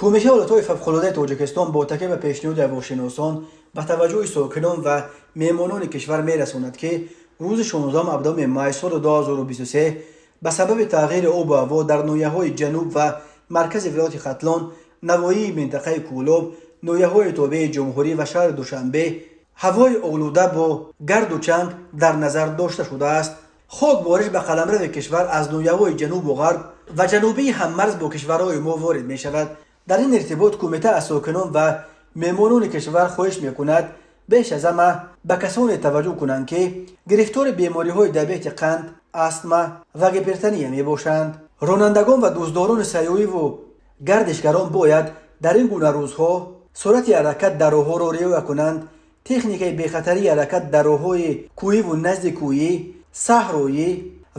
Кумитаи ҳолатҳои фавқулодаи Тоҷикистон бо такя ба пешниҳоди ҳавошиносон ба таваҷҷӯҳи сокинон ва меҳмонони кишвар мерасонад, ки рӯзи 16-17 май соли 2023 ба сабаби тағйири обу ҳаво дар ноҳияҳои ҷануб ва маркази вилояти Хатлон, навоҳии минтақаи Кӯлоб, ноҳияҳои тобеи ҷумҳурӣ ва шаҳри Душанбе ҳавои олуда бо гарду чанг дар назар дошта шудааст. Хокбориш ба қаламрави кишвар аз ноҳияҳои ҷанубу ғарб ва ҷанубии ҳаммарз бо кишварҳои мо ворид мешавад. Дар ин иртибот кумита аз сокинон ва меҳмонони кишвар хоҳиш мекунад, беш аз ҳама ба касоне таваҷҷӯҳ кунанд, ки гирифтори бемориҳои диабети қанд, астма ва гипертония мебошанд. Ронандагон ва дӯстдорони сайёҳиву гардишгарон бояд дар ин гуна рӯзҳо суръати ҳаракат дар роҳҳоро риоя кунанд, техникаи бехатарии ҳаракат дар роҳҳои кӯҳиву назди кӯҳӣ, саҳроӣ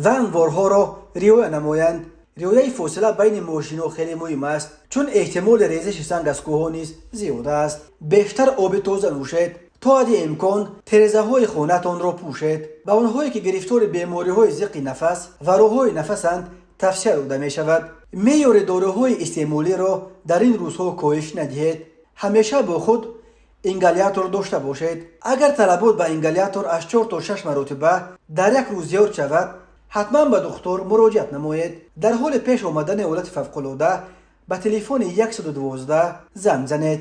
ва ҳамворҳоро риоя намоянд. Риояи фосила байни мошинҳо хеле муҳим аст, чун эҳтимоли резиши санг аз кӯҳҳо низ зиёд аст. Бештар оби тоза нӯшед, то ҳадди имкон терезаҳои хонаатонро пӯшед. Ба онҳое, ки гирифтори бемориҳои зиқи нафас ва роҳҳои нафасанд, тавсия дода мешавад, меъёри доруҳои истеъмолиро дар ин рӯзҳо коҳиш надиҳед. Ҳамеша бо худ ингалятор дошта бошед. Агар талабот ба ингалятор аз 4 то 6 маротиба дар як рӯз зиёд шавад, ҳатман ба духтур муроҷиат намоед. Дар ҳоли пеш омадани ҳолати фавқулода ба телефони 112 занг занед.